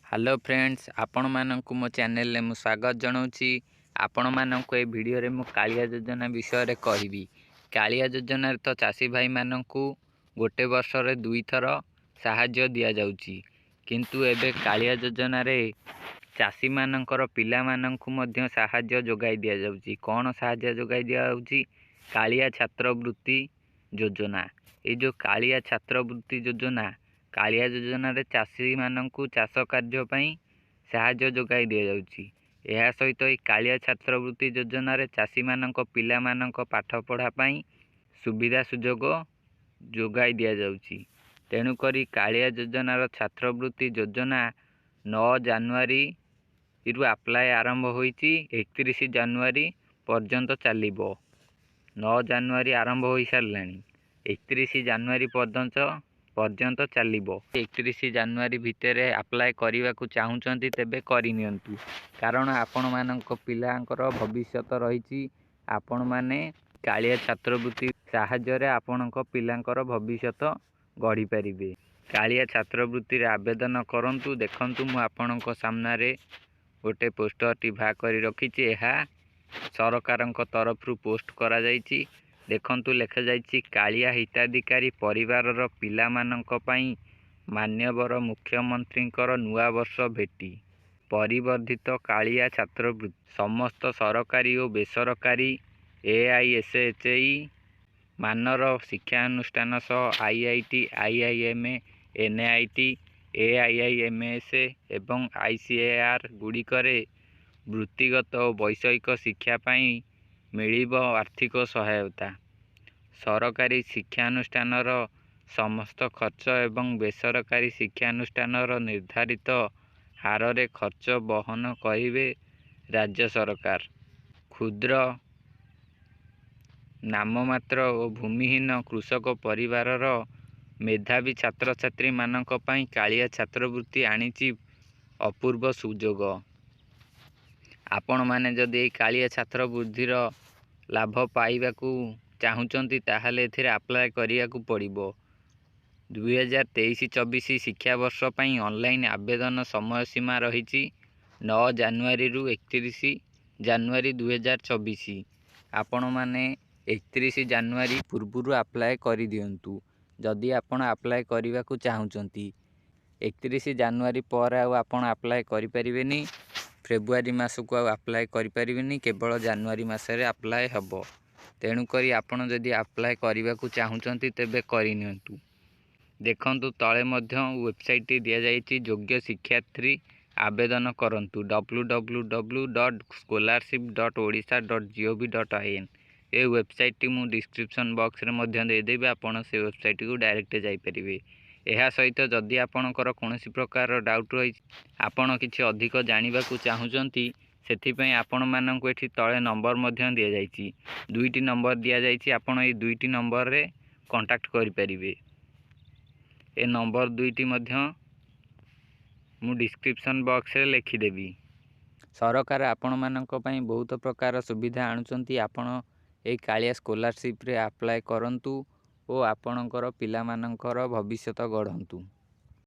Hello friends, ଆପଣମାନଙ୍କୁ ମୋ ଚ୍ୟାନେଲରେ ମୁଁ ସ୍ୱାଗତ ଜଣାଉଛି। ଆପଣମାନଙ୍କୁ ଏ ଭିଡ଼ିଓରେ ମୁଁ କାଳିଆ ଯୋଜନା ବିଷୟରେ କହିବି। କାଳିଆ ଯୋଜନାରେ ତ ଚାଷୀ ଭାଇମାନଙ୍କୁ ଗୋଟେ ବର୍ଷରେ ଦୁଇଥର ସାହାଯ୍ୟ ଦିଆଯାଉଛି, କିନ୍ତୁ ଏବେ କାଳିଆ ଯୋଜନାରେ ଚାଷୀମାନଙ୍କର ପିଲାମାନଙ୍କୁ ମଧ୍ୟ ସାହାଯ୍ୟ ଯୋଗାଇ ଦିଆଯାଉଛି। କ'ଣ ସାହାଯ୍ୟ ଯୋଗାଇ ଦିଆଯାଉଛି? କାଳିଆ ଛାତ୍ରବୃତ୍ତି ଯୋଜନା। ଏଇ ଯେଉଁ କାଳିଆ ଛାତ୍ରବୃତ୍ତି ଯୋଜନା, କାଳିଆ ଯୋଜନାରେ ଚାଷୀମାନଙ୍କୁ ଚାଷ କାର୍ଯ୍ୟ ପାଇଁ ସାହାଯ୍ୟ ଯୋଗାଇ ଦିଆଯାଉଛି। ଏହା ସହିତ ଏଇ କାଳିଆ ଛାତ୍ରବୃତ୍ତି ଯୋଜନାରେ ଚାଷୀମାନଙ୍କ ପିଲାମାନଙ୍କ ପାଠପଢ଼ା ପାଇଁ ସୁବିଧା ସୁଯୋଗ ଯୋଗାଇ ଦିଆଯାଉଛି। ତେଣୁକରି କାଳିଆ ଯୋଜନାର ଛାତ୍ରବୃତ୍ତି ଯୋଜନା 9 ଜାନୁଆରୀରୁ ଆପ୍ଲାଏ ଆରମ୍ଭ ହୋଇଛି, 31 ଜାନୁଆରୀ ପର୍ଯ୍ୟନ୍ତ ଚାଲିବ। 9 ଜାନୁଆରୀ ଆରମ୍ଭ ହୋଇସାରିଲାଣି, 31 ଜାନୁଆରୀ ପର୍ଯ୍ୟନ୍ତ ଚାଲିବ। 31 ଜାନୁଆରୀ ଭିତରେ ଆପ୍ଲାଏ କରିବାକୁ ଚାହୁଁଛନ୍ତି ତେବେ କରିନିଅନ୍ତୁ, କାରଣ ଆପଣମାନଙ୍କ ପିଲାଙ୍କର ଭବିଷ୍ୟତ ରହିଛି। ଆପଣମାନେ କାଳିଆ ଛାତ୍ରବୃତ୍ତି ସାହାଯ୍ୟରେ ଆପଣଙ୍କ ପିଲାଙ୍କର ଭବିଷ୍ୟତ ଗଢ଼ିପାରିବେ। କାଳିଆ ଛାତ୍ରବୃତ୍ତିରେ ଆବେଦନ କରନ୍ତୁ। ଦେଖନ୍ତୁ, ମୁଁ ଆପଣଙ୍କ ସାମ୍ନାରେ ଗୋଟେ ପୋଷ୍ଟରଟି ବାହାର କରି ରଖିଛି। ଏହା ସରକାରଙ୍କ ତରଫରୁ ପୋଷ୍ଟ କରାଯାଇଛି। ଦେଖନ୍ତୁ, ଲେଖାଯାଇଛି, କାଳିଆ ହିତାଧିକାରୀ ପରିବାରର ପିଲାମାନଙ୍କ ପାଇଁ ମାନ୍ୟବର ମୁଖ୍ୟମନ୍ତ୍ରୀଙ୍କର ନୂଆବର୍ଷ ଭେଟି, ପରିବର୍ଦ୍ଧିତ କାଳିଆ ଛାତ୍ରବୃତ୍ତି। ସମସ୍ତ ସରକାରୀ ଓ ବେସରକାରୀ ଏଆଇଏସ୍ଏଚ୍ଇ ମାନର ଶିକ୍ଷାନୁଷ୍ଠାନ ସହ ଆଇଆଇଟି, ଆଇଆଇଏମ୍, ଏନ୍ଆଇଟି, ଏଆଇଆଇଏମ୍ଏସ୍ ଏବଂ ଆଇସିଏଆର୍ ଗୁଡ଼ିକରେ ବୃତ୍ତିଗତ ଓ ବୈଷୟିକ ଶିକ୍ଷା ପାଇଁ ମିଳିବ ଆର୍ଥିକ ସହାୟତା। ସରକାରୀ ଶିକ୍ଷାନୁଷ୍ଠାନର ସମସ୍ତ ଖର୍ଚ୍ଚ ଏବଂ ବେସରକାରୀ ଶିକ୍ଷାନୁଷ୍ଠାନର ନିର୍ଦ୍ଧାରିତ ହାରରେ ଖର୍ଚ୍ଚ ବହନ କରିବେ ରାଜ୍ୟ ସରକାର। କ୍ଷୁଦ୍ର, ନାମମାତ୍ର ଓ ଭୂମିହୀନ କୃଷକ ପରିବାରର ମେଧାବୀ ଛାତ୍ରଛାତ୍ରୀମାନଙ୍କ ପାଇଁ କାଳିଆ ଛାତ୍ରବୃତ୍ତି ଆଣିଛି ଅପୂର୍ବ ସୁଯୋଗ। ଆପଣମାନେ ଯଦି ଏଇ କାଳିଆ ଛାତ୍ରବୃତ୍ତିର ଲାଭ ପାଇବାକୁ ଚାହୁଁଛନ୍ତି, ତାହେଲେ ଏଥିରେ ଆପ୍ଲାଏ କରିବାକୁ ପଡ଼ିବ। 2023-24 ଶିକ୍ଷାବର୍ଷ ପାଇଁ ଅନଲାଇନ୍ ଆବେଦନ ସମୟ ସୀମା ରହିଛି 9 ଜାନୁଆରୀରୁ 31 ଜାନୁଆରୀ 2024। ଆପଣମାନେ 31 ଜାନୁଆରୀ ପୂର୍ବରୁ ଆପ୍ଲାଏ କରିଦିଅନ୍ତୁ, ଯଦି ଆପଣ ଆପ୍ଲାଏ କରିବାକୁ ଚାହୁଁଛନ୍ତି। 31 ଜାନୁଆରୀ ପରେ ଆଉ ଆପଣ ଆପ୍ଲାଏ କରିପାରିବେନି। ଫେବୃଆରୀ ମାସକୁ ଆଉ ଆପ୍ଲାଏ କରିପାରିବେନି, କେବଳ ଜାନୁଆରୀ ମାସରେ ଆପ୍ଲାଏ ହେବ। ତେଣୁକରି ଆପଣ ଯଦି ଆପ୍ଲାଏ କରିବାକୁ ଚାହୁଁଛନ୍ତି ତେବେ କରିନିଅନ୍ତୁ। ଦେଖନ୍ତୁ, ତଳେ ମଧ୍ୟ ୱେବସାଇଟ୍ଟି ଦିଆଯାଇଛି। ଯୋଗ୍ୟ ଶିକ୍ଷାର୍ଥୀ ଆବେଦନ କରନ୍ତୁ www.scholarship.odisha.gov.in। ଏ ୱେବସାଇଟ୍ଟି ମୁଁ ଡିସ୍କ୍ରିପସନ୍ ବକ୍ସରେ ମଧ୍ୟ ଦେଇଦେବି, ଆପଣ ସେ ୱେବସାଇଟ୍କୁ ଡାଇରେକ୍ଟ ଯାଇପାରିବେ। ଏହା ସହିତ ଯଦି ଆପଣଙ୍କର କୌଣସି ପ୍ରକାର ଡାଉଟ୍ ରହିଛି, ଆପଣ କିଛି ଅଧିକ ଜାଣିବାକୁ ଚାହୁଁଛନ୍ତି, ସେଥିପାଇଁ ଆପଣମାନଙ୍କୁ ଏଠି ତଳେ ନମ୍ବର ମଧ୍ୟ ଦିଆଯାଇଛି। ଦୁଇଟି ନମ୍ବର ଦିଆଯାଇଛି, ଆପଣ ଏଇ ଦୁଇଟି ନମ୍ବରରେ କଣ୍ଟାକ୍ଟ କରିପାରିବେ। ଏ ନମ୍ବର ଦୁଇଟି ମଧ୍ୟ ମୁଁ ଡିସ୍କ୍ରିପସନ୍ ବକ୍ସରେ ଲେଖିଦେବି। ସରକାର ଆପଣମାନଙ୍କ ପାଇଁ ବହୁତ ପ୍ରକାର ସୁବିଧା ଆଣୁଛନ୍ତି। ଆପଣ ଏଇ କାଳିଆ ସ୍କଲାରସିପ୍ରେ ଆପ୍ଲାଏ କରନ୍ତୁ ଓ ଆପଣଙ୍କର ପିଲାମାନଙ୍କର ଭବିଷ୍ୟତ ଗଢ଼ନ୍ତୁ।